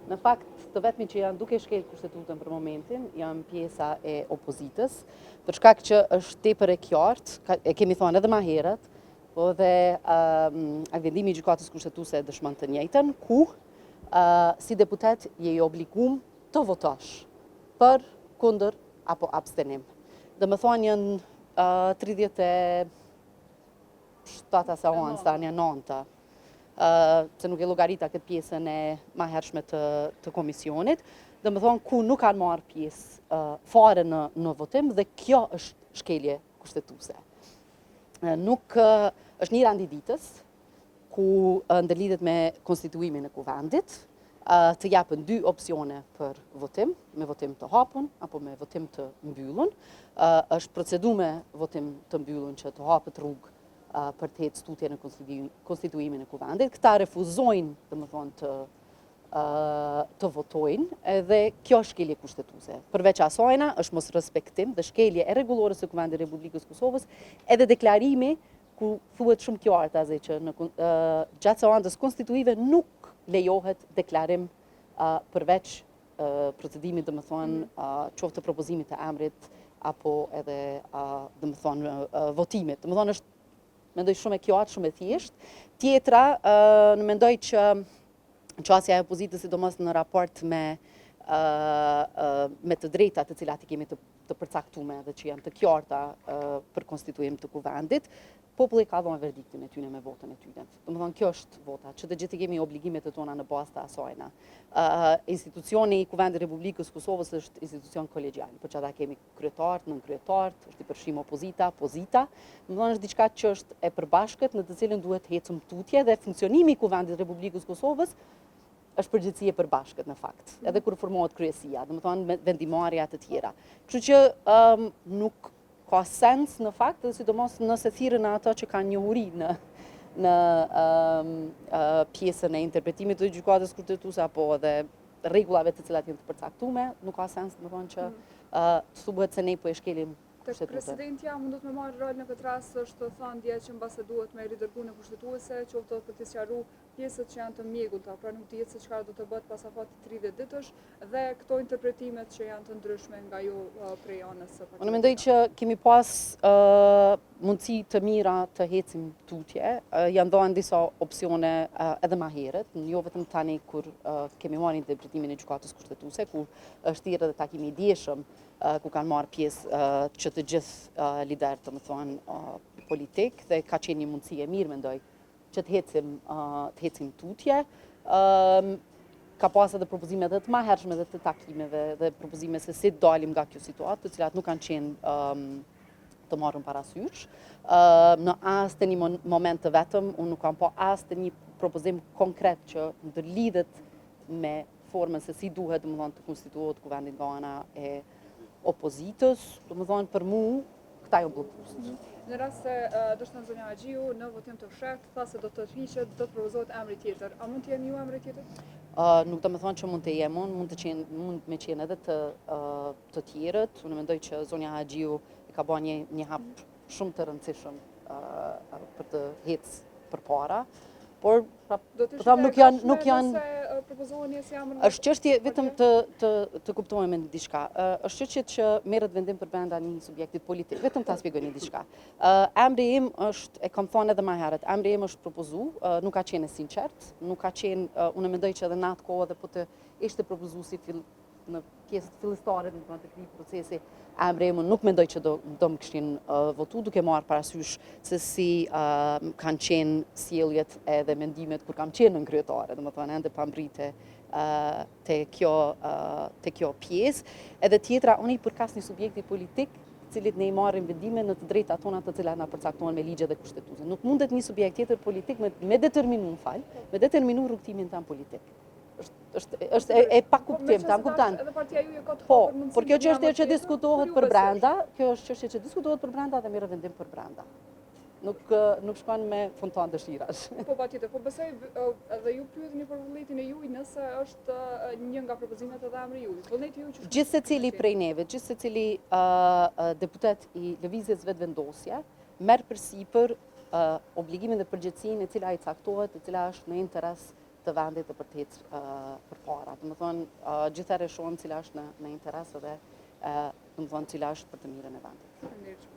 Në fakt, të vetmit që janë duke shkel kushtetutën për momentin, janë pjesa e opozitës, për shkak që është tepër e qartë, e kemi thonë edhe ma herët, po dhe vendimi i gjykatës kushtetuese e dëshmon të njëjtën, ku si deputet je i obligum të votosh për, kundër apo abstenim. Domethonë janë 37 seanca, një nanta, se nuk e llogarita këtë pjesën e mahershme të, të komisionit, domethonë ku nuk kanë marrë pjesë fare në, në votim dhe kjo është shkelje kushtetuese. Nuk është një rend i ditës, ku ndërlidhet me konstituimin e kuvendit, të japën dy opsione për votim, me votim të hapun apo me votim të mbyllun. Është procedu me votim të mbyllun që të hapet rrugë për të ecë tutje në konstituimin e kuvendit. Këta refuzojnë, domethonë, të të votojnë edhe kjo është shkelje kushtetuese. Përveç asajna është mosrespektim dhe shkelje e rregullores së Kuvendit Republikës Kosovës, edhe deklarimi ku thuhet shumë qartazi që në gjatë seancës konstituive nuk lejohet deklarim përveç procedimit, domethonë, mm. qoftë të propozimit të emrit, apo edhe, domethonë, votimit. Domethonë, është, mendoj, shumë e qartë, shumë e thjeshtë. Tjetra, në mendoj që qasja e opozitës, sidomos në raport me, me të drejta të cilat i kemi të të përcaktume dhe që janë të qarta për konstituim të kuvendit, populli ka dhënë verdiktin e tyne me votën e tyne. Domethonë, kjo është vota, që të gjithë i kemi obligimet e tona në bazë të asajna. Institucioni i Kuvendit Republikës Kosovës është institucion kolegial, për që ata kemi kryetarët, nënkryetarët, është i përfshim opozita, pozita. Domethonë, është diçka që është e përbashkët në të cilën duhet hecëm tutje dhe funksionimi i Kuvendit Republikës Kosovës është përgjegjësi e përbashkët në fakt, edhe kur formohet kryesia, domethonë vendimarrja të tjera. Kështu që um, nuk ka sens në fakt, dhe sidomos nëse thirren në ato që kanë njohuri në në um, uh, pjesën e interpretimit të gjykatës kushtetuese apo edhe rregullave të cilat janë të përcaktuara, nuk ka sens, domethonë që mm. uh, thuhet se ne po e shkelim Tek presidentja mundet me marrë rol në këtë rast është thënë dje që mbase duhet me ridërgu në kushtetuese, qoftë edhe për të sqaru pjesët që janë të mjegullta, pra nuk dihet se çfarë do të bëhet pas afatit 30 ditësh dhe këto interpretimet që janë të ndryshme nga ju prej anës së partisë. Unë mendoj që kemi pas mundësi të mira të hecim tutje, janë dhënë disa opsione edhe ma herët, jo vetëm tani kur kemi marrë interpretimin e gjykatës kushtetuese, ku është thirrë edhe takimi i djeshëm, ku kanë marrë pjesë që të gjithë liderët, domethonë, politik, dhe ka qenë një mundësi e mirë, mendoj, që të hecim, të hecim tutje. Ka pas edhe propozime edhe të mahershme dhe të takimeve dhe propozime se si dalim nga kjo situatë, të cilat nuk kanë qenë të marrun parasysh. Në asnjë moment të vetëm, unë nuk kam pa asnjë propozim konkret që ndërlidhet me formën se si duhet, domethonë, të konstituohet kuvendi nga ana e opozitës, domethonë, për mu, këta janë bllokues. Mhm. Në rast se dështon zonja Haxhiu në votim të fshehtë, tha se do të tërhiqet, do të propozohet emri tjetër. A mund të jeni ju emri tjetër? Nuk do me thonë që mund të jem unë, mund të qenë, mund me qenë edhe të, të tjerët. Unë mendoj që zonja Haxhiu e ka ba një, një hap mhm. shumë të rëndësishëm për të hecë përpara. Por, pra, do të po nuk janë nuk janë propozoheni si emër. Është çështje vetëm të të të kuptohemi në diçka. Është çështje që merret vendim përbrenda një subjektit politik. Vetëm ta shpjegoj një diçka. Emri im është e kam thënë edhe më herët, emri im është propozu, nuk ka qenë e sinqert, nuk ka qenë unë mendoj që edhe në atë kohë edhe po të ishte propozu si fill në pjesët fillestare të të këtij procesi, emri im nuk mendoj që do, do më kishin uh, votu, duke marrë parasysh se si uh, kanë qenë sjelljet edhe mendimet kur kam qenë nënkryetare, domethonë, ende pa mbrri te, uh, te, kjo, uh, te kjo pjesë. Edhe tjetra, unë i përkas një subjekti politik, cilit ne i marrim vendime në të drejtat tona të cilat na përcaktohen me ligje dhe kushtetuese. Nuk mundet një subjekt tjetër politik me, me determinu, më fal, me determinu rrugëtimin tam politik është është e, e pakuptimtë, a më kupton? Edhe partia juaj ka të po, hapur mundësinë. Por kjo çështje që diskutohet për brenda, kjo është çështje që diskutohet për brenda dhe merret vendim për brenda. Nuk nuk shkon me fontanë dëshirash. Po patjetër, po besoj edhe ju pyeteni për vullnetin e juaj nëse është një nga propozimet edhe emri juaj. Vullneti juaj që Gjithsecili prej neve, gjithsecili deputet i Lëvizjes Vetëvendosje merr përsipër obligimin dhe përgjegjësinë e cila i caktohet, e cila është në interes të vendit dhe për të ecë përpara. Domethënë, gjithherë e shohim cila është në, në interes dhe domethënë cila është për të mirën e vendit. Faleminderit.